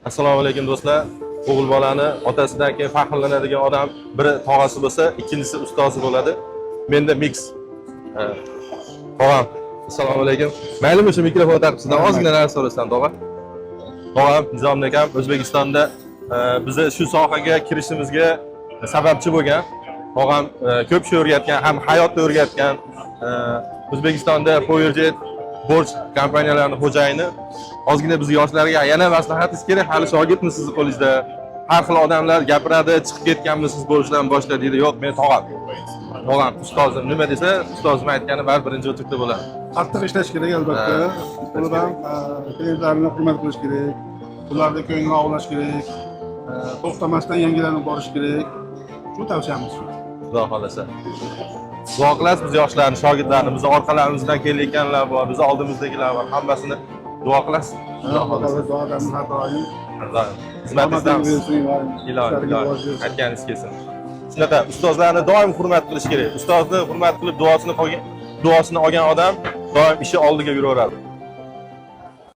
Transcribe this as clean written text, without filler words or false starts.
Assalomu alaykum, do'stlar. O'g'il bolani otasidan keyin faxrlanadigan odam biri tog'asi bo'lsa, ikkinchisi ustozi bo'ladi. Menda микс. Ha. Tog'am, assalomu alaykum. Maylimi, shu mikrofon taqib sizdan ozgina narsa so'rasam, tog'a? Tog'am Nizomiddin akam O'zbekistonda bizni shu sohaga kirishimizga sababchi bo'lgan. Tog'am ko'p shu o'rgatgan, ham hayotni o'rgatgan. O'zbekistonda PowerJet, Borch kompaniyalarini xo'jayini. Ozgina biz yoshlarga yana maslahatingiz kerak. Hali shogirdmiz sizni qo'lingizda. Har xil odamlar gapiradi, chiqib ketganmisiz bo'lishdan boshla deydi. Yo'q, men tog'am. Tog'am, ustozim nima desa, ustozim aytgani baribir birinchi o'rinda bo'ladi. Qattiq ishlash kerak, albatta. Ular ham klientlarni hurmat qilish kerak, ularni ko'nglini ovlash kerak, to'xtamasdan yangilanib borish kerak. Shu tavsiyamiz shu. Xudo xohlasa. Duo qilasiz biz yoshlarni, shogirdlarni, bizni orqalarimizdan kelayotganlar bor, bizni oldimizdagilar bor, hammasini duo qilasiz. Xudo xohlasa. Duodamiz har doim. Har doim. Xizmatingizdamiz. Ilohi, Ilohi, ilohi. Aytganingiz kelsin. Shunaqa ustozlarni doim hurmat qilish kerak. Ustozni hurmat qilib duosini olgan odam doim ishi oldiga yuraveradi.